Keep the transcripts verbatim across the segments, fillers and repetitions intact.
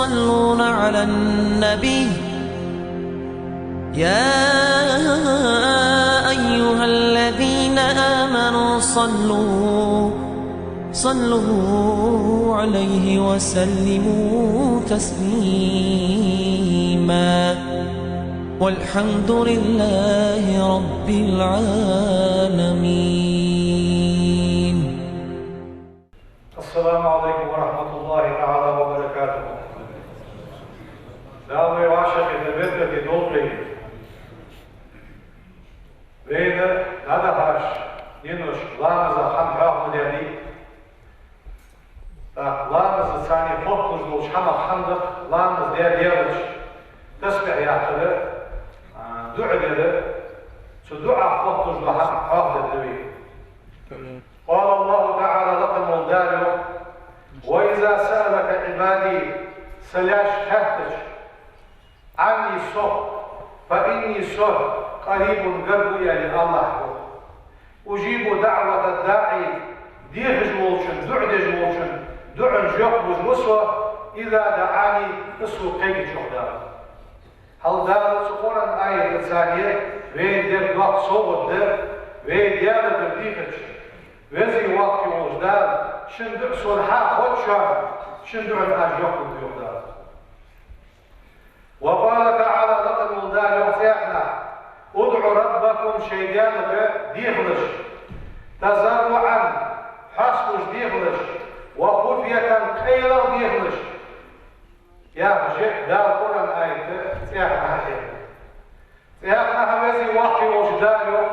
يصلون على النبي، يا أيها الذين آمنوا صلوا، صلوا عليه وسلموا تسليما. والحمد لله رب العالمين. السلام عليكم ورحمة الله تعالى وبركاته. Дала вай вӀашагӀкхетар беркате долда вай. Вайна дӀадахьаш, дийнахьа ламаза хӀама хьоахадаьдий. ТӀаккха ламаза царна хотталуш долча хӀамах хӀама да-кх ламаз даь далча тасбихь яккхар, а, дуӀа дар, цу дуӀах хотталуш дола хӀама хьоахадаьд вай. قال الله تعالى, лакха вола Дала йоах: وإذا سألك عبادي, са лаьш хаьттача, عني, сох, فإني, со, قريب, гарга ва, аьле, АллахӀ йоах. أجيب دعوة الداع, дехаш волчун, дуӀа деш волчун дуӀан жоп луш ва со, إذا دعان, из сога кхайкача, йоах Дала. Хьал Дала цу Къуръан аята царна вайна дер доккха совгӀат да, вай Даьлагара дийхача, Веза-Воккха волча Дала шун дуӀа сона хьахоттачоа, шун дуӀан аз жоп лургда, йоах Дала. وقال تعالى, лакха вола Дала йоах цхьаннахьа: ادعوا ربكم, шоай Даьлага дехалаш, تضرعا, хьоасталуш дехалаш, وخفية, къайлагӀа дехалаш. Яхаш Дала Къуръан аята цхьаннахьа хьахьехад. ТӀаккха Веза-Воккха волча Дала йоах: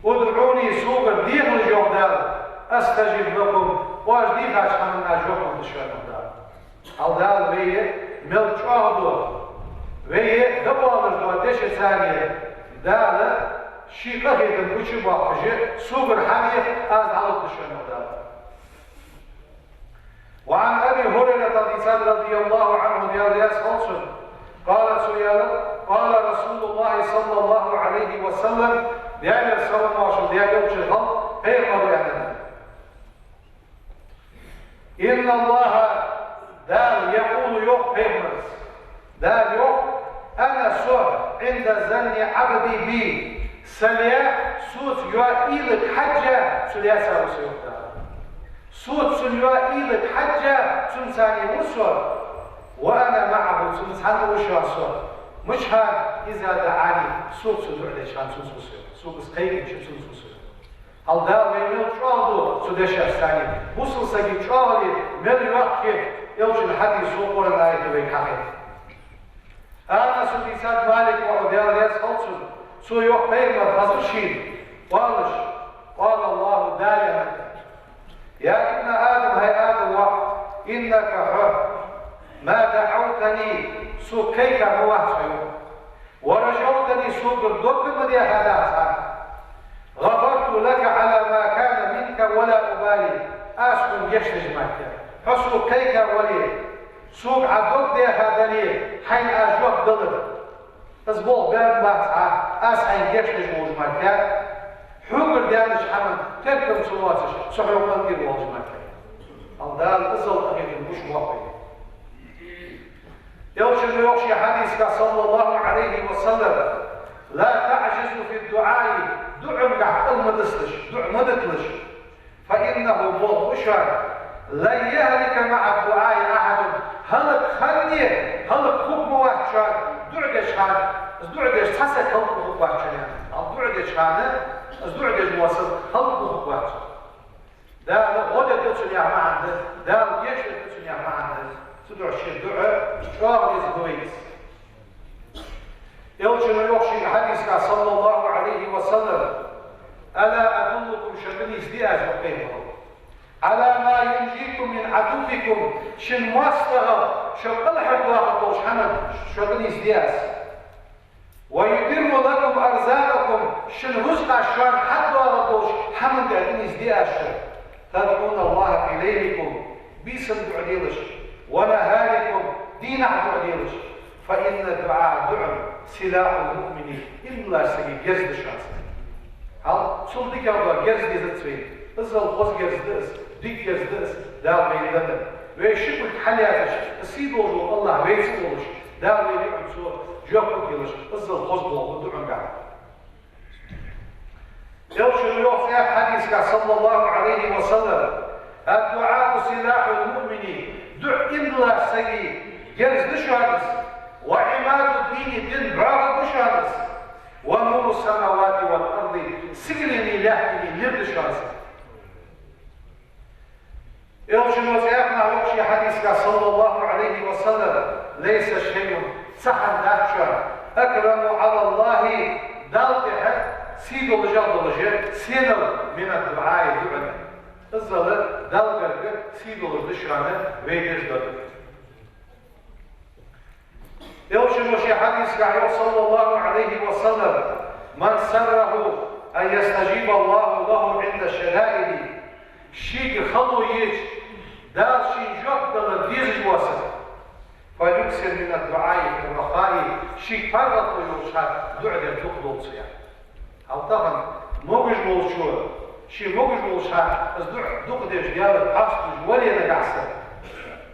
ادعوني, сога дехалаш, йоах Дала, أستجب لكم, оаш дийхача хӀаман аз жоп лургда шоана, йоах Дала. Хьал Дала вай мел чӀоагӀа ду, вай дӀабоалаш дола дешаца Дала ший къахетам гучабоаккхаш, согара хӀама деха, аз дӀалургда шоана, йоах Дала. وعن أبي هريرة, хьадис да, رضي الله عنه, Даьла раьза хилва цунна, قال, цо аьлар: قال رسول الله صلى الله عليه وسلم, Даьлера салам-моаршал хилда Даьла Элчанна, пайхамара аьннад: إن الله, Дала, يقول, йоах пайхамара, Дала йоах: أنا, со, عند ظن عبدي بي, са лай соца йоа уйлага хьежжа цу лаьца ва со, йоах Дала. Соца цун йоа уйлага хьежжа цунца ва со, وأنا معه, цунца цхьана ва шоана со. Мичахьара? إذا دعاني, сога цо дуӀа деча хана цунца ва со, йоах. Сога из кхайкача цунца ва со, йоах. Хьал Дала вай мел чӀоагӀа ду цу дешашца. Бусалба сага чӀоагӀо мел йоккха я, Элчан хьадисо, Къуръан аято вайга хьахьехад. Анаса, хьадис да, Малик воӀо, Даьла раьза хилва цунна, цо йоах, пайхамар хезар шийна оалаш: قال الله, Дала аьннад: يا ابن آدم, хӀай Адама воӀ, إنك, хьо, ما دعوتني, сога кхайка ма вац хьо, йоах. ورجوتني, согара дог а ма дехадац хьа. غفرت لك على ما كان منك ولا أبالي, аз хьона гешт деш мара. Хьо сога кхайка вале, сога Ӏа дог дехадале, хьайна аз жоп далар. Из болх баьнна бац Ӏа, аз хьайна гешт деш волаш мара. Хьогара даьннача хӀаман теркам ца лоацаш, со хьога къинтӀера волаш мара. Хьал Дала иззал къахетам гучабоаккхийта. Элчано йоах ший хьадисага, صلى الله عليه وسلم: لا تعجزوا في الدعاء, дуӀангахьа кӀал ма дицалаш, дуӀа ма диталаш. فإنه, болх ба шоана, لن يهلك مع الدعاء أحد, хӀалакханне хӀалакхургвац шоана дуӀа деча хана, из дуӀа деш цхьа саг хӀалакхургвац шоана, аьнна. Хьал дуӀа деча хана из дуӀа деш вола саг хӀалакхургвац. Дала гӀо дергда цунна яха маӀан да, Дала гешт дергда цунна яха маӀан да. Цудухьа ший дуӀа чӀоагӀа деза вайна. Элчано йоах ший хьадисага, صلى الله عليه وسلم: ألا أدلكم, шо дӀанийсде аз, йоах пайхамара, على ما ينجيكم من عدوكم, шун моастагӀал шо кӀалхардоахаргдолча хӀаман шо дӀанийсде аз. ويدر لكم أرزاقكم, шун рузкъаш шоана хьадоагӀаргдолча хӀаман тӀа дӀанийсде аз шо. تدعون الله في ليلكم, бийсан дуӀа делаш, ونهاركم, дийнахьа дуӀа делаш. فإن الدعاء, дуӀа, سلاح المؤمن, иман долча сага герз да шоана. Хьал, цул дикагӀа дола герз дезац вайна. Иззал хоза герз да из, дика герз да из, Дала вайна деннар. Вай ши кулг хьалъяьцача, сий долаш вола АллахӀ вайца волаш, Дала вайна юкъе цо жоп а делаш, иззал хоза болх ба дуӀангахьа. Элчано йоах цхьан хьадисагахь, صلى الله عليه وسلم: «الدعاء سلاح المؤمن», дуӀа иман долча сага герз да шоана из, «وعماد الدين», дина бӀоагӀа да шоана из, «ونور السماوات والأرض», сигаленеи лаьттанеи нур да шоана из. Элчано цхьан хьадисагахь, صلى الله عليه وسلم: «ليس شيء», цхьа хӀама дац шоана, «أكرم على الله», Далла тӀехьа сий долаш а долаш, сенал, «من الدعاء», дуӀа. Иззал Далла гарга сий долаш да шоана вай деш дола дуӀа. Элчано ший хьадисагахь йоах, صلى الله عليه وسلم: «من سره أن يستجيب الله له عند الشدائد», шийга хало еча, Дала шийна жоп дала дезаш вола саг, «فليكثر من الدعاء في الرخاء», шийга паргӀато йолча хана дуӀа дар дукха долда цо, яхаш. Хьал тахан могаш волчо, ше могаш волча хана из дуӀа дукха деш, Даьла хьасташ вале нагахьа санна,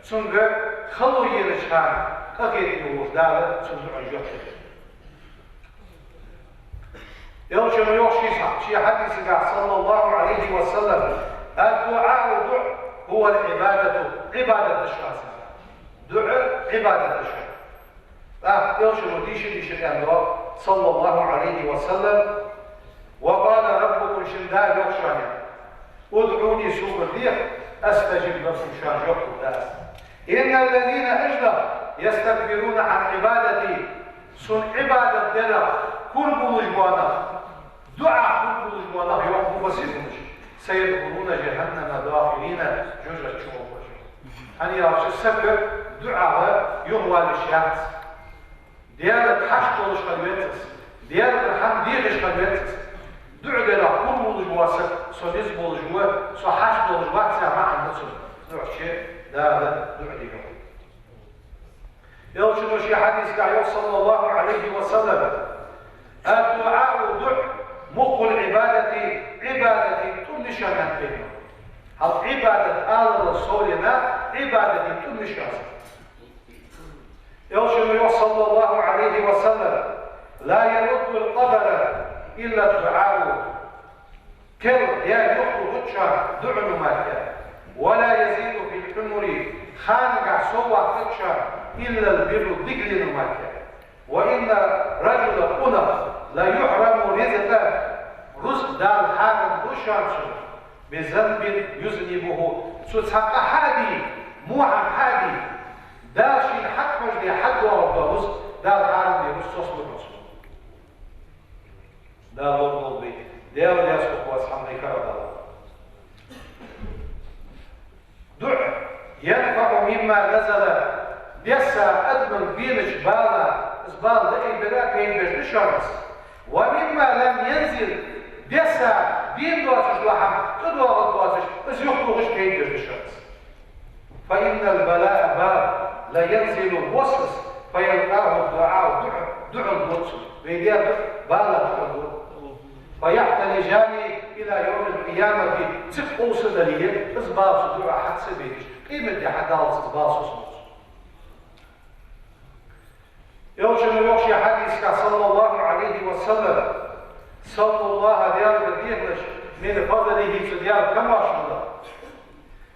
цунга хало енача хана къахетаме волаш Дала цун дуӀан жоп лургда. Элчано йоах ший са-, ший хьадисагахь, صلى الله عليه وسلم: «الدعاء», дуӀа, «هو العبادة», Ӏибадат да шоана из. ДуӀа Ӏибадат да шоана. ТӀаккха Элчано дийша-дийша аьннад, صلى الله عليه وسلم: «وقال ربكم», шун Дала йоах шоана: «ادعوني», сога деха, «أستجب لكم», шоана жоп лургда аз. «إن الذين», уж нах, «يستكبرون عن عبادتي», сона Ӏибадат дарах кура буллаш бола нах, дуӀах кура буллаш бола нах, йоах муфассираш, «سيدخلون جهنم داخرين», жожагӀате чугӀоргба уж. ХӀана аьлча саг дуӀах юхавала йиш яц. Даьлага хьашт долаш хила веза из, Даьлагара хӀама дехаш хила веза из. ДуӀа дарах кура буллаш вола саг, со низ болаш ва, со хьашт долаш вац яха маӀан да цун. ДуӀа чу Дала дуӀа дигар. Элчано ший хьадисагахь йоах, صلى الله عليه وسلم: «الدعاء», дуӀа, «مخ العبادة», Ӏибадата тӀум я шоана, аьннад Пайхамаро. Хьал Ӏибадат аларал совнагӀа, Ӏибадата тӀум я шоана. Элчано йоах, صلى الله عليه وسلم: «لا يرد القدر إلا الدعاء». Кхел, Даьла юхатохаргдац шоана дуӀано мара. «ولا يزيد في العمر», ханагахь совбаккхаргдац шоана, «إلا البر», дикалено мара. «وإن الرجل», къонах, «ليحرم الرزق», рузкъ Дала хьарам ду шоана цунна, «بذنب يذنبه», цо цхьа къа хьа а дийя, во хӀама хьа а дийя, Дала шийна хьатӀахьожадаь, хьатӀадоагӀаргдола рузкъ, Дала хьарам даь рузкъ соцалургда цунна. Дала лорадолда вай. Даьла лаьцалургва из хӀама дикагӀа Дала. ДуӀа, «ينفع مما نزل», десса адамага бенача бала, из бала дӀаайбар а пайда беш да шоана из. «ومما لم ينزل», десса бена доацаш дола хӀама тӀадоагӀаргдоацаш, из юхатохаш пайда беш да шоана из. «فإن البلاء», бала, «لينزل», босс из, «فيلقاه الدعاء», дуӀа, дуӀал бода цунна. Вай Даьла дуӀа, бала дуӀал бода. «فيعتلجان إلى يوم القيامة», цӀи къовса дале, из бала цу дуӀа хьа ца бегаш, къематди хьадаллалца из бала соцалургда цунна. Элчано йоах ший хьадисагахь, صلى الله عليه وسلم: «سلوا الله», Даьлагара дехалаш, «من فضله», цу Даьла камаьршал духьа.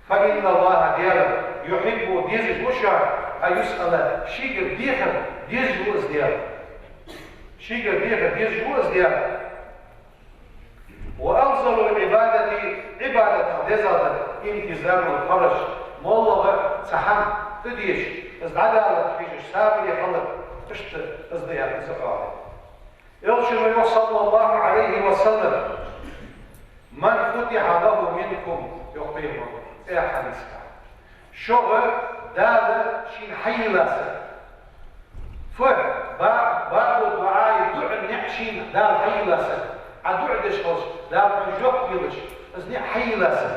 «فإن الله», Даьла, «يحب», дезаш ва шоана, «أن يسأل», шийгара дехар дезаш ва из Даьла. Шийгара дехар дезаш ва из Даьла. «وأفضل العبادة», Ӏибадатах дезагӀа да, «انتظار الفرج», моллагӀа цхьа хӀама тӀадеча, из дӀадаларга хьежаш сабаре хилар, иштта из да, яхаш, из а хьоахаду. Элчано йоах, صلى الله عليه وسلم: «من فتح له منكم», йоах Пайхамаро цхьан хьадисагахь, шуга Дала шийна хьайийлла саг. Фа, ба-, باب الدعاء, дуӀан наӀар шийна Дала хьайийлла саг. Ӏа дуӀа деш хилча, Дала хьона жоп луш, из наӀар хьайийлла саг.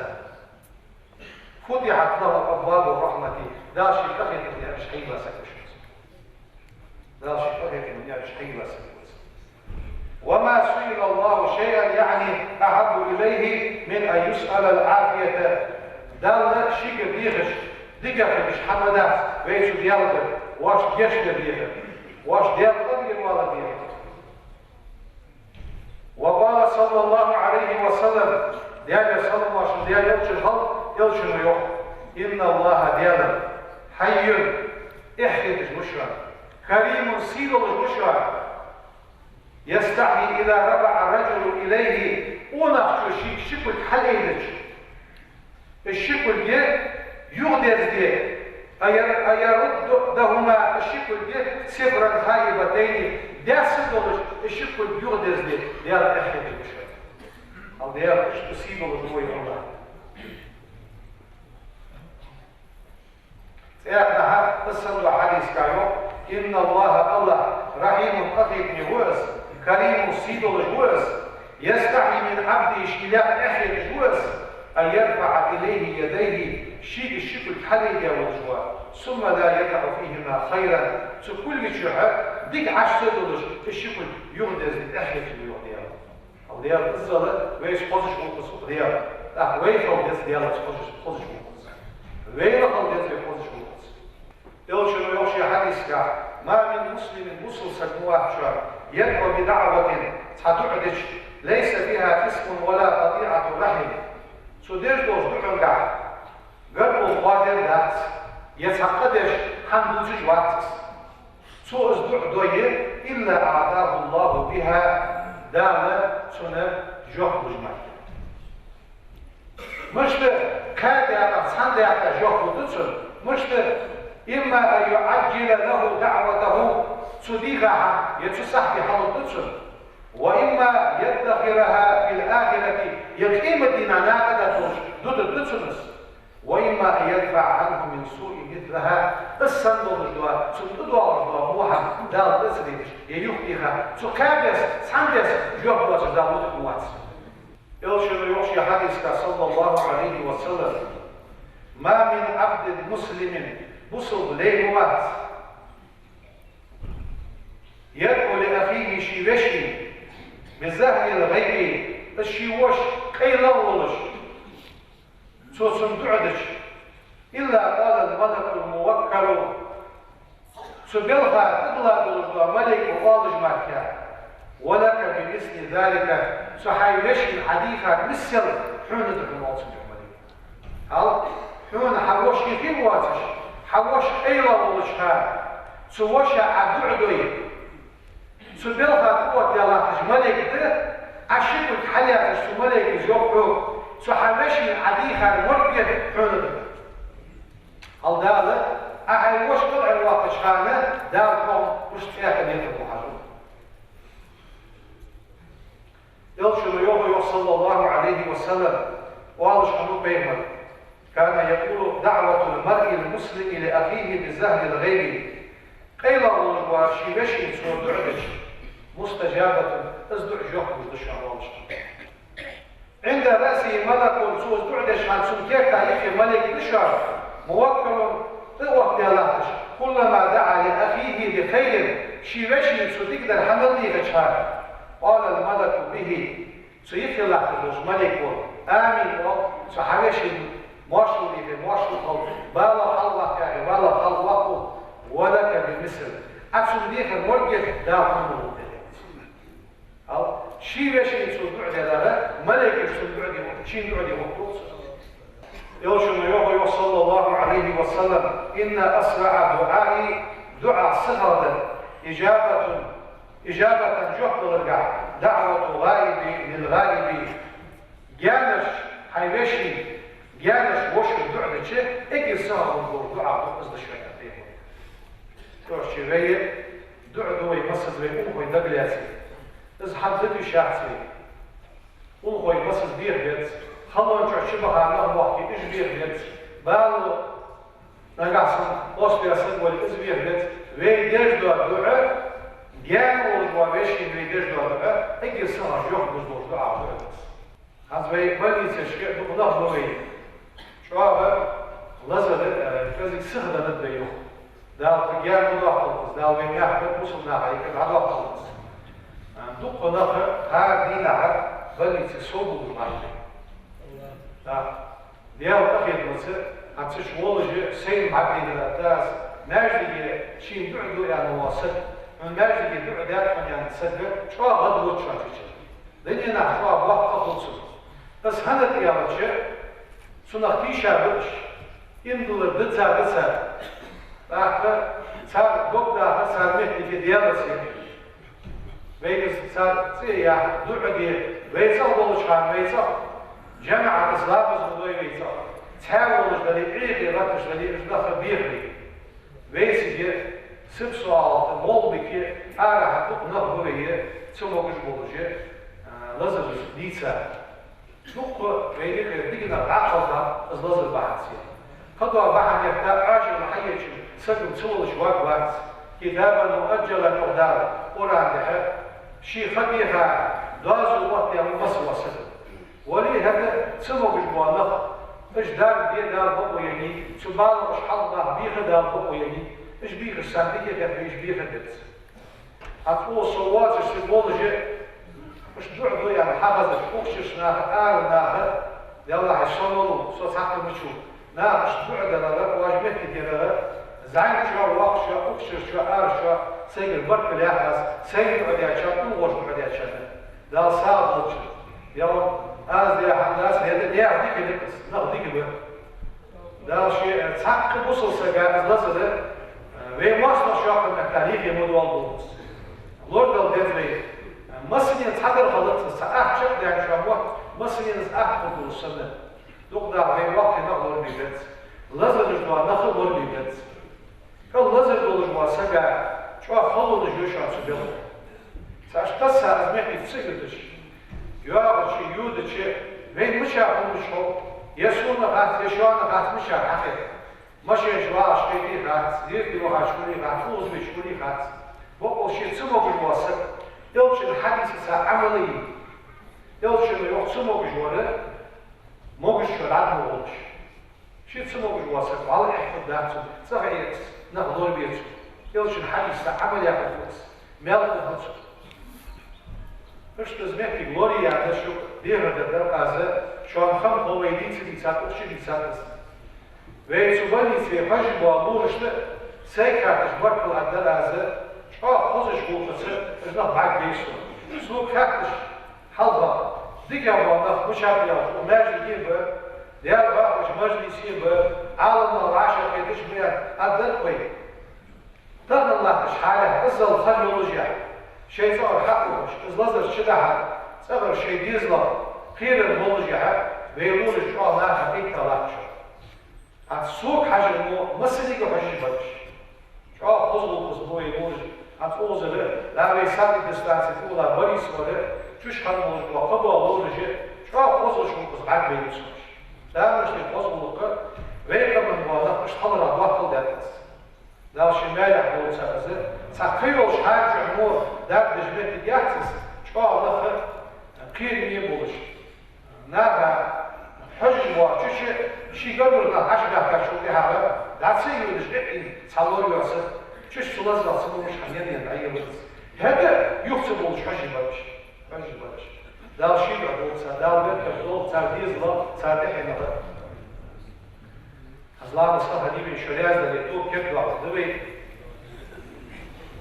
«فتحت له أبواب الرحمة», Дала ший къахетама наӀараш хьайийлла саг ва из. Дала ший къахетама наӀараш хьайийлла саг ва из. «وما سئل الله شيئا», яӀни, «أحب إليه من أن يسأل العافية». Далла шийгара дехаш, ДикагӀа хеташ хӀама дац вай цу Даьлага, воаш гешт дар дехар, воаш Даьла къинтӀера валар дехар. وقال صلى الله عليه وسلم, Даьла салам-моаршал Даьла элчанна хилда, элчано йоах: إن الله, Даьла, حي, эхь хеташ ва Ше, كريم, сий долаш ва Ше, يستحيي إذا رفع الرجل إليه, къонахчо шийга ши кулг хьалъайдича, из ши кулг юхадерзаде, أن ير-, أن يردهما, из ши кулг صفرا خائبتين, даьсса долаш, из ши кулг юхадерзаде, Даьла эхь хеташ ва Ше. Хьал Даьла, иштта сий долаш ва вай АллахӀ. ЦӀаькха а хӀанз санна дола хьадис тӀа йоах: إن الله, АллахӀ, رحيم, къахетаме ва Из, كريم, сий долаш ва Из, يستحيي من عبده, Ший лаьтта эхь хеташ ва Из, أن يرفع إليه يديه, шийга ши кулг хьалъайдаь волаш ва, ثم لا يدع فيهما خيرا, цу кулгий чухь дика Ӏаш ца долаш, из ши кулг юхадерзаде эхь хеташ ва, йоах Даьла. Хьал Даьла иззал вайца хозаш волча Даьла. ТӀаккха вай хила деза Даьлаца хозаш, хозаш волча. Вайна хила деза вай хозаш волча. Элчано йоах ший хьадиса тӀа: ما من مسلم, бусалба саг ма вац шоана, يدعو بدعوة, цхьа дуӀа дича, ليس فيها إثم ولا قطيعة رحم, цо деш долча дуӀангахь гаргало хоадер дац, е цхьаккха деш хӀама дувцаш вац из. Цо из дуӀа дой, إلا أعطاه الله بها, Дала цунна жоп луш мара. Мишта, кхаь даькъа, цхьан даькъа жоп лургда цунна, мишта, إما أن يعجل له دعوته, цо дийха хӀама, е цу сахьте хьалургда цунна, وإما يدخرها في الآخرة, е къематдийнахьа накъадаргдолаш дутаргда цунна из. وإما أن يدفع عنه من سوء مثلها, из санна долаш дола, цунна тӀадоагӀаш дола во хӀама Дала дӀа ца дайташ, е юхатеха, цу кхаь беса, цхьан беса жоп доацаш Дала вутаргвац. Элчано йоах ший хьадиса тӀа, صلى الله عليه وسلم: ما من عبد مسلم, бусалба лай ма вац, يدعو لأخيه, ший вешийна, بظهر الغيب, из ший воша къайла а волаш, цо цунна дуӀа дича, إلا قال الملك الموكل, цу балха тӀадилла долаш дола малейко оалаш мара: ولك بمثل ذلك, цу хьай вешийна Ӏа дийхар миссел хьона да хьона, оал цунга малейко. Хьал, хьона хьа воша юхе воацаш, хьа воша къайла волча хана, цу вошас Ӏа дуӀа дой, цу балха тӀаоттадаь латташ малейк да, Ӏа ши кулг хьалъяьцача цу малейко йоах хьога: цу хьа вешийна Ӏа дийхар морг я, хьона да. Хьал Дала, Ӏа хьай воша кӀалхара воаккхача хана, Дала хьона уж цӀаькха летаргва хьажал. Элчано йоах, йоах, صلى الله عليه وسلم, оалаш хиннав пайхамар: كان يقول دعوة المرء المسلم لأخيه بظهر الغيب, къайла волаш вола ший вешийна цо дуӀа дича, مستجابة, из дуӀа жоп луш да шоана, оалаш хиннав. عند رأسه ملك, цо из дуӀа деш хана цун керта юхе малейк да шоана, موكل, тӀаоттадаь латташ, كلما دعا لأخيه بخير, ший вешийна цо дикадар хьа мел дийхача хана, قال الملك به, цу юхе латташ волча малейко: آمين, оал, цу хьа вешийна моаршал дийхе, моаршал хилда, бала хьалваккха яхе, бала хьалваккхалда, ولك بمثل, Ӏа цунна дийхар морг я, Дала хьона лургда. Хьал, ший вешийна цо дуӀа дергда, малейкаша цунна дуӀа де, шийна дуӀа де гӀоргдолаш. Элчано йоах, йоах, صلى الله عليه وسلم: إن أسرع الدعاء, дуӀа сихагӀа дар, إجابة, إجابة, жоп даларгахь, دعوة الغائب للغائب, гаьнарча хьай вешийна, гаьнарча вошас дуӀа дича, эггара сихагӀа дола дуӀа да из, да шоана, аьннад пайхамаро. Короче, вай дуӀа ду вай массаза вай унахой дагалаьце. Из хӀама дагадеш яц вай. Унахой массаза беха беза. Халон чу чубаха нах бохке, уж беха беза. Бала нагахьа санна къоастабаь саг вале, из беха беза. Вай деш дола дуӀа, гаьна волаш вола вешийна вай деш дола дуӀа, эггара сахьа жоп луш долаш дуӀа да из. ХӀанз вай больницашка дукха нах ба вай. ЧӀоагӀа лазар, э, кӀезига сихдаьннад вай юха. Дала тха гаьна ма доаккхалда из, Дала вай наьха бусалба наха юкъе дӀадоаккхалда из. Э, дукха нах хӀара дийнахьа больнице совбувлаш бац. Да. Даьла къахетамца, Цу чу волаш сайна бӀаргадайнар да аз, маьждиге шийна дуӀа ду аьнна вола саг, хьона маьждиге дуӀа даьд хьона аьнна саг чӀоагӀа гӀадвода шоана цу чу. Дуненах чӀоагӀа боккха хул цунна. Аз хӀана аьлча, цунах тийша ба уж, иман диллар дизза да цар. ТӀаккха цар дог дахар, цар моттиге Даьлаца я. Вайга цар цӀи а яха, дуӀа де, вай цӀагӀа болча хана вай цӀагӀа, жамаӀатаца ламаз ма дой вай цӀагӀа. Цхьаь волаш дале, Ӏехе латташ дале, уж нах бехарий. Вайцига сибсоалата, молбике, арахьа дукха нах ба вай, ца могаш болаш, а, лазараш дийца. Дукха вайна юкъера диканах дӀакхалда из лазар бахьанца. Кхыдола бахьан етта Ӏоажал хьаеча сага ца волаш варгвац. كتابا مؤجلا, йоах Дала Къуръан тӀа, ший ха дийха, доазув оттаяь масса вола саг. Вале хӀаьта ца могаш бола нах, уж дарба де Дала бокъо еннай, цу бала уж хьалха нах бийха Дала бокъо еннай, уж бийхача санна дика хетта, уж бийха деза. ХӀанз цо со воацаш цига волаш, уж дуӀа ду аьнна хьахезача, укх чура наха, ара наха, Даьллахьа, со волу, со цхьаккха ма ву, наха уж дуӀа дарах, оаш моттиг ярах, зӀамига чу, воккха чу, укх чура чу, ара чу, сайгара баркал яхар аз, сайна дуӀа даьчарна, уллув гӀорш дуӀа даьчарна. Дала сагӀа долча. Я вон, аз дехьа дац, хӀаьта дехьа дика дикас, нах дика ба. Дала ший, э, цхьаккха бусалба сага из лазар, э, вай моастагӀа шоаккхарна метта лийхе ма доаллалца. Лорадала деза вай. Э, массанена цхьадар хилац из, цхьа атта чакхдаьннача мотт, массанена из атта хургдолаш санна. Дукха даха вай воккхий нах лорабе беза. Лазараш дола нах лорабе беза. КӀал лазар долаш вола сага чӀоагӀа халонаш я шоана цу белха. Цхьа иштта са аз моттиг ца ювцаш, йоагӀача, йодача, вайна мичахьа хӀама луш хов, е сона хац, е шоана хац, мичахьа хьахет. Машен чу вагӀаш хетий хац, дирте вахача хулий хац, укхаза беча хулий хац. Бокъонца ше ца могаш вола саг, Элчан хьадисаца Ӏамал е, Элчано йоах ца могаш вар, могаш чу дӀа ма волаш. Ше ца могаш вола саг вӀалла эхь хургдац цунна, цӀагӀа эца, нах лорабе цунна. Элчан хьадисаца Ӏамал яхар фу аз, маьл хургба цунна. Иштта из моттиг лорае яхаш шуга дехар дар аз, шоана хам хов вай дийца дийцад, укх чу дийцад аз. Вай цу больнице хьожаш бола лорашта сайга хаьтташ баркал аргдар аз, чӀоагӀа хозача гӀулакхаца уж нах бӀаргабайра сона. Сога хаьтташ, хьалха дикагӀа бола нах мичаб аьлча, укх маьждиге ба, Даьла бахача мажлисе ба, Ӏаламнах вӀашагӀкхеташ ба аьнна, аргдар вай. Тахан латтача хьале иззал хала йолашехь, шоай цӀагӀара хьаухаш, из лазар чудахьар, цӀагӀара шоай дезалах кхерар болашехь, вай лораш чӀоагӀа наха тӀаийца латташ. ХӀанз сога хьажар мо массанега хьожаш бар уж. ЧӀоагӀа хоза гӀулакхаца ба вай лораш. ХӀанз укхазара, да, вай санэпидстанце тӀа вола Борис вар, чуш хинна волаш бола кхыбола лораш, чӀоагӀа хоза гӀулакхаца бӀаргабайнаб цо уж. Тамашийна хоза гӀулакх, вай къаман бола нах иштта хиларах доаккхал даьд аз. Дала ший маьлехь долда цар из. Цхьа кхы йолча хана чухь мо дарба деш моттиг яц из, чӀоагӀа нах кхераме болаш. Наха хьожаш бола чу ший гаргара нах Ӏочубаьхкачул тӀехьагӀа, дӀа ца а йодаш, кхы а цхьа лор йоацаш, чу цу лазарах ца могаш хинна енна дӀаелар из. ХӀаьта юха ца болаш хьожаш бар уж. Хьожаш бар уж. Дала ший духьа долда цар, Дала беркат долда цар дезалах, цар тӀехьенах. Аз ламаз ха хьадийвина, шо раьза дале, тоба кердадоаккхаргда вай.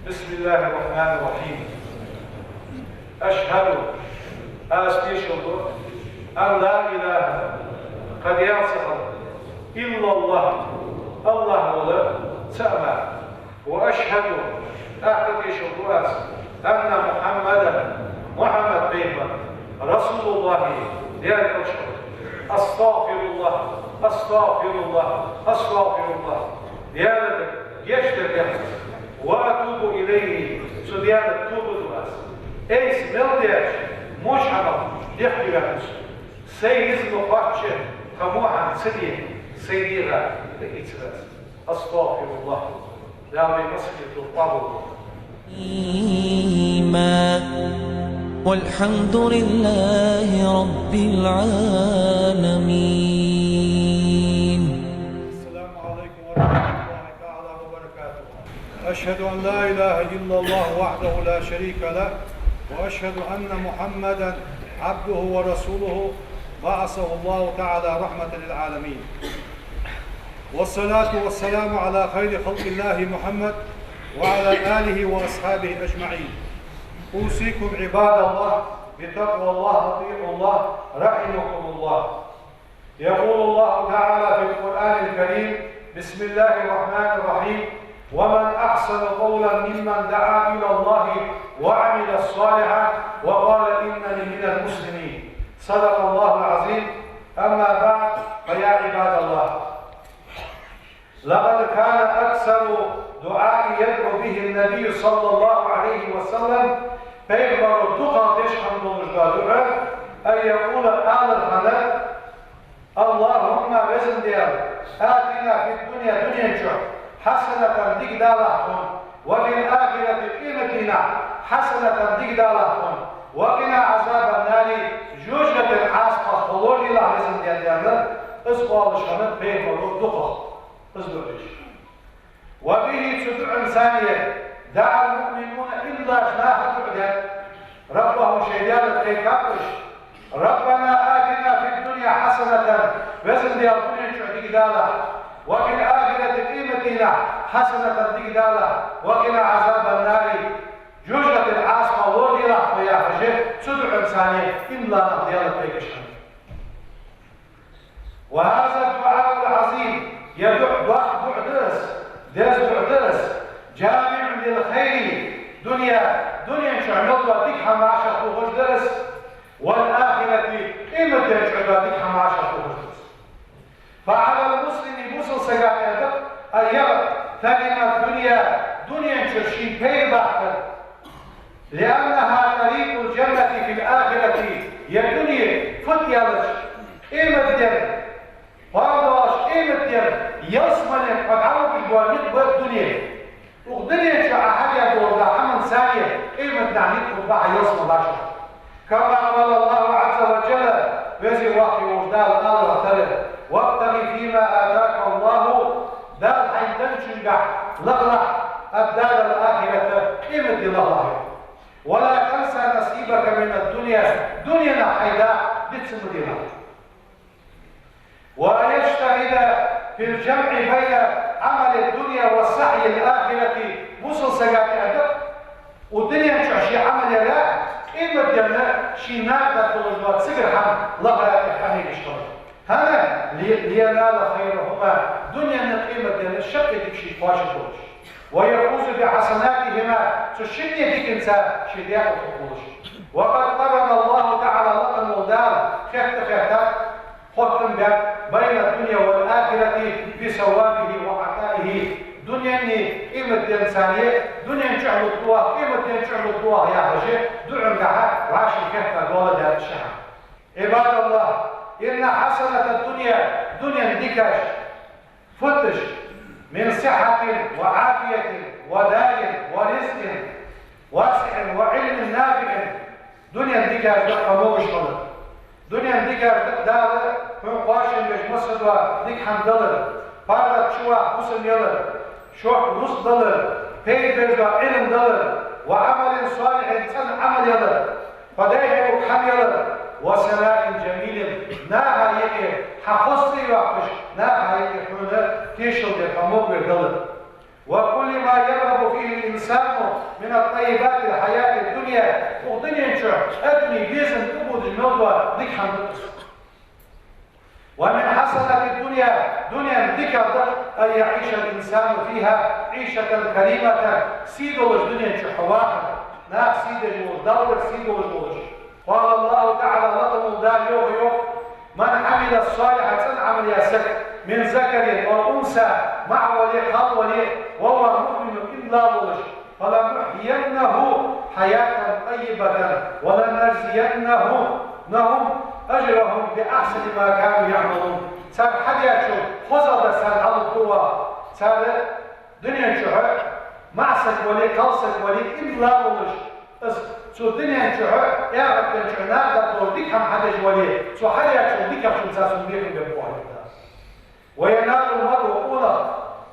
بسم الله الرحمن الرحيم. أشهد, аз тешал ду, أن لا إله, кхы даьла ца хилар, إلا الله, АллахӀ вола цаӀ мара. وأشهد, тӀаккха тешал ду аз, أن محمدا, Мухьаммад пайхамар, رسول الله, Даьла элча хилар. أستغفر الله، أستغفر الله، أستغفر الله. Даьлага гешт дар дехар аз. وأتوب إليه, цу Даьлага тоба ду аз. Айса мел даьча воча хӀамах дехкеваьннав со. Сай низ ма кхоачча, тха во хӀама ца де, сай дегӀа дӀаийцар аз. أستغفر الله. Дала вай массане а тоба къоабал долда. والحمد لله رب العالمين. السلام عليكم ورحمة الله تعالى وبركاته. أشهد أن لا إله إلا الله وحده لا شريك له، وأشهد أن محمدا عبده ورسوله، بعثه الله تعالى رحمة للعالمين. والصلاة والسلام على خير خلق الله محمد وعلى آله وأصحابه أجمعين. أوصيكم عباد الله بتقوى الله، أطيعوا الله، رحمكم الله. يقول الله تعالى في القرآن الكريم: بسم الله الرحمن الرحيم: ومن أحسن قولا ممن دعا إلى الله وعمل صالحا وقال إنني من المسلمين. صدق الله العظيم. أما بعد، فيا عباد الله، لقد كان أكثر دعاء يدعو به النبي صلى الله عليه وسلم، пайхамара дукхагӀа деш хинна долаш дола дуӀа: أن يقول, алар хиннад: اللهم, Веза Даьла, آتنا في الدنيا, дунен чу, حسنة, дика далахь тхона, وفي الآخرة, къематдийнахьа, حسنة, дика далахь тхона, وقنا عذاب النار, жожагӀатен Ӏазапах тхо лораделахь, Веза Даьла, аьнна, из оалаш хиннад пайхамара дукхагӀа. Из дуӀа деш. وبه, цу дуӀанца, دعا المؤمنون, иман долаш наха дуӀа даьд. ربهم, шоай Даьлага кхайкаб уж: ربنا آتنا في الدنيا حسنة, Веза Даьла, дунен чу дика далахь, وفي الآخرة, къематдийнахьа, حسنة, дика далахь, وقنا عذاب النار, жожагӀатен Ӏазапах лораделахь тхо, яхаш, цу дуӀанца иман дола нах Даьлага кхайкаш хиннад. وهذا الدعاء العظيم, ер дуӀа, доккха дуӀа да из, деза дуӀа да из, جامع للخير في الدنيا, дунен чу мел дола дика хӀама вӀашагӀтохаш да из, والآخرة, къематден чу дола дика хӀама вӀашагӀтохаш да из. فعلى المسلم, бусалба сага тӀа да أن يغتنم الدنيا, дунен чура шийна пайда баккхар. لأنها طريق الجنة في الآخرة, ер дуне фуд аьлча, къематдийнахьа, хӀама доагӀаш къематдийнахьа, ялсмале хьо дӀавугаш бола никъ ба дуне. Укх дунен чу Ӏа хьадаь дола хӀаманца къематдийнахьа никъ хургба Ӏа ялсмале вахача. كما قال الله عز وجل, Веза Воккха волча Дала аьлар: وابتغ فيما آتاك الله, Дала хьайна денначунгахьа лахалахь, الدار الآخرة, къематди лахалахь. ولا تنس نصيبك من الدنيا, дунен хьай дакъа диц ма делахь. وأن يجتهد في الجمع بين عمل الدنيا وسعي الآخرة, бусалба сага тӀа да укх дунен чу ший Ӏамал яр, къематдийнахьа ший накъадаргдолаш дола цигара хӀама лахара тӀа къахьегаш хилар. ХӀана? لي-, لينال خيرهما, дунен а къематден а шаккхе дика ший кхоачаш долаш. ويفوز بحسناتهما, цу шинне диканца ший декъала хургволаш. وقد قرن الله تعالى, лакха волча Дала хетта-хетта хоттам баьб بين الدنيا والآخرة في ثوابه وعطائه. Дуненни къематденцани, дунен чу лургдола, къематден чу лургдола яхаш, дуӀангахьа вӀаший хетта дола даьд ший хьа. عباد الله, إن حسنات الدنيا, дунен дикаш, футташ, من صحة وعافية ودار ورزق واسع وعلم نافع. Дунен дикаш да хьо могаш хилар. Дунен дикаш да Дала хьона кхоачам беш массадола дика хӀама далар, паргӀата чу ваха фусам ялар, шортта рузкъа далар, пайда беш дола Ӏилма далар, وعمل صالح, цӀена Ӏамал ялар, хьо дайхьа хӀама ялар, وثناء جميل, наха юкъе хьа хоза цӀи йоаккхаш, наха юкъе хьона тешал деш хьо могавер далар. وكل ما يرغب فيه الإنسان من طيبات الحياة الدنيا, укх дунен чу адамий безам тӀабодаш мел дола дика хӀама да из. ومن حسنات الدنيا, дунен дикаш да, أن يعيش الإنسان فيها عيشة كريمة, сий долаш дунен чу хьо вахар, наха сий деш волаш, Далла сий долаш волаш. قال الله تعالى, лакха волча Дала йоах, йоах: من عمل صالحا, цӀена Ӏамал яь саг, من ذكر أو أنثى, маӀа вале, кхалла вале, وهو مؤمن, иман долаш волаш, فلنحيينه حياة طيبة ولنجزينهم أجرهم بأحسن ما كانوا يعملون. Цар хьадаьчул хозагӀа дар царна хьалургда оаха. Цар дунен чу маӀа саг вале, кхалла саг вале, иман долаш волаш, из цу дунен чу, эхартен чу накъадаргдола дика хӀама хьадеш вале, цо хьадаьчул дикагӀчунца цунна бекхам бергба оаха. وينال المرء, къонах,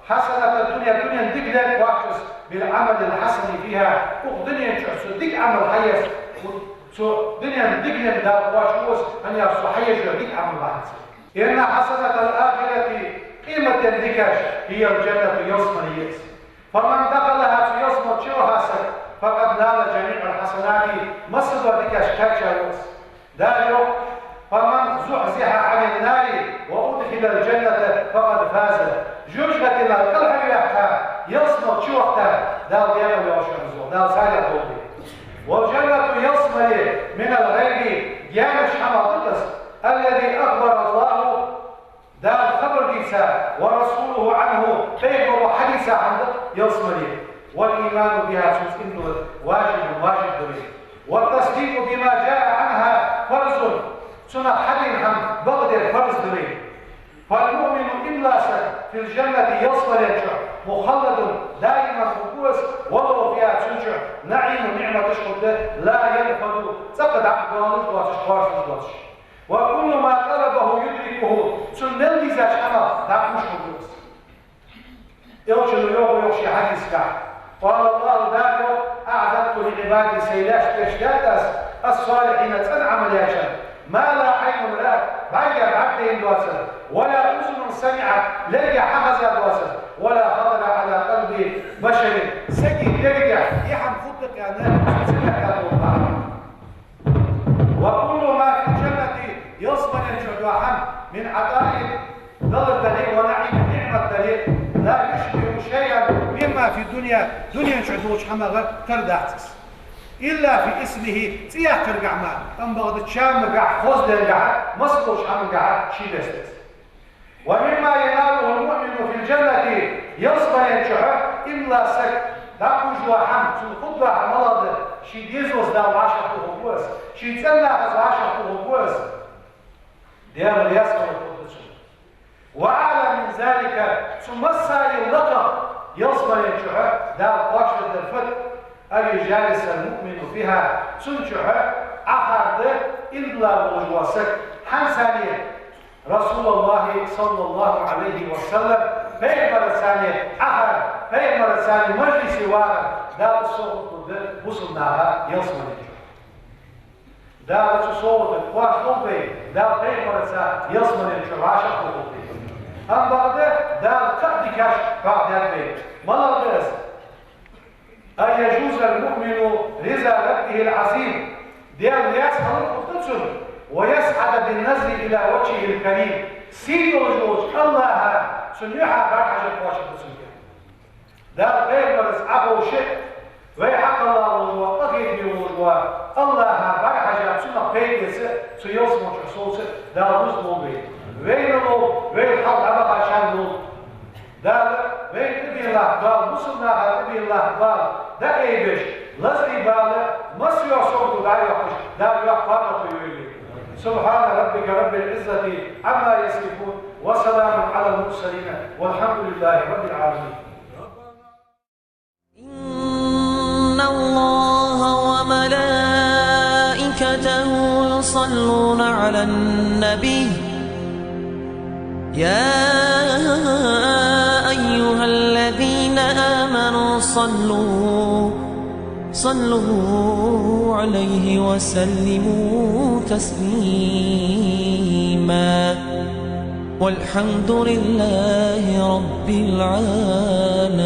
حسنات الدنيا, дунен дика лаьрхӀа кхоач из, بالعمل الحسن فيها, укх дунен чу цо дика Ӏамал хьаеш, цу дунен дикале Дала кхоачаш ва из, хӀана аьлча цо хьаеш йола дика Ӏамал бахьанца. إن حسنات الآخرة, Къематдийнахьа дикаш, هي الجنة, ялсмале я из. فمن دخلها, цу ялсмале чу ваха саг, فقد نال جميع الحسنات, массадола дикаш кхаьчав из. Дала йоах: فمن زحزح عن النار وأدخل الجنة فقد فاز. ЖожагӀатенах кӀалхарваьккха, ялсмале чу вахийта, Дала декъал ваьв шоана из, Дала царех долда. والجنة, ялсмале, من الغيب, гаьнарча хӀамах да из, الذي أخبر الله, Дала хабар дийца, ورسوله عنه, пайхамара хьадийца хӀама да ялсмале. والإيمان بها, цунца иман диллар, واجب, важиб да вайна. والتصديق بما جاء عنها فرض, цунах хьадена хӀама бакъдер фарз да вайна. فالمؤمن, иман дола саг, في الجنة, ялсмален чу, مخلد, даиман хургва из, وله فيها, цун чу, نعيم, ниӀматаш хургда, لا ينفد, цӀаккха дӀакъоалаш доацаш, кхоачаш доацаш. وكل ما طلبه يدركه, цунна мел дезача хӀамах дӀакхувш хургва из. Элчано йоах, йоах ший хьадисагахь: قال الله, Дала йоах: أعددت لعبادي, Сай лаьшта тӀехьа даьд Аз, الصالحين, цӀена Ӏамал яьчарна, ما لا عين رأت, бӀарга бӀаргадайна доацар, ولا أذن سمعت, лерга хьахеза доацар, ولا خطر على قلب بشر, сага дегага е хӀама хургда аьнна, цунна ца хетта дола хӀама. وكل ما في الجنة, ялсмален чу дола хӀама, من عطاء, далар дале, ونعيم, ниӀмат дале, لا يشبه شيئا مما في الدنيا, дунен чу долча хӀамах тара дац из. إلا في اسمه, цӀи яккхаргахь мара, амма бакъда чамагахь, хозделгахь, массадолча хӀамагахь ший беса да из. ومما يناله المؤمن في الجنة, ялсмален чу иман дола саг дӀакхувш дола хӀама, цунна хургдола хӀама малагӀа да, ший дезалца Дала вӀашагӀтохаргва из, ший цӀен нахаца вӀашагӀтохаргва из. Даьла раьза хилар хургда цунна. وأعلى من ذلك, цу массане лакхагӀа ялсмален чу Дала кхоачашдергдар фуд, أن يجالس المؤمن فيها, цун чу Ӏохар да иман дилла волаш вола саг. ХӀанз царна رسول الله صلى الله عليه وسلم, пайхамарца цхьана Ӏохар, пайхамарца цхьана мажлисе вахар, Дала совгӀат дергда бусалба наха ялсмален чу. Дала цу совгӀата кхоачаш хилда вай, Дала пайхамарца ялсмален чу вӀашагӀтохаргда. Амма бакъда Дала кхы а дикаш хьоахадаьд вайна. МалагӀа да из? أن يجوز المؤمن رضا ربه العظيم. Даьла раьза хилар хургда цунна, ويسعد بالنظر إلى وجهه الكريم. Сий долаш волча АллахӀа цун юхьа бӀаргхьажар кхоачаргда цунна. Дала пайхамарца Ӏоховша, вай хьакхелла волаш вола, къахетаме волаш вола АллахӀа бӀаргхьажа, цунах пайда эца, цу ялсмале чу совца Дала рузкъа лулба вайна. Вайна лулба, вай хьалха дӀабахачарна лулба. Дала вайна тӀабена латта бала, бусалба наха тӀабена латта бала дӀаайбеш, лазар бала массайола совгӀато дӀайоаккхаш, Дала йоккха паргӀато йойла вайна. سبحان ربك رب العزة عما يصفون وسلام على المرسلين والحمد لله رب العالمين. إن الله وملائكته يصلون على النبي، يا أيها الذين آمنوا صلوا، صلوا عليه وسلموا تسليما. والحمد لله رب العالمين.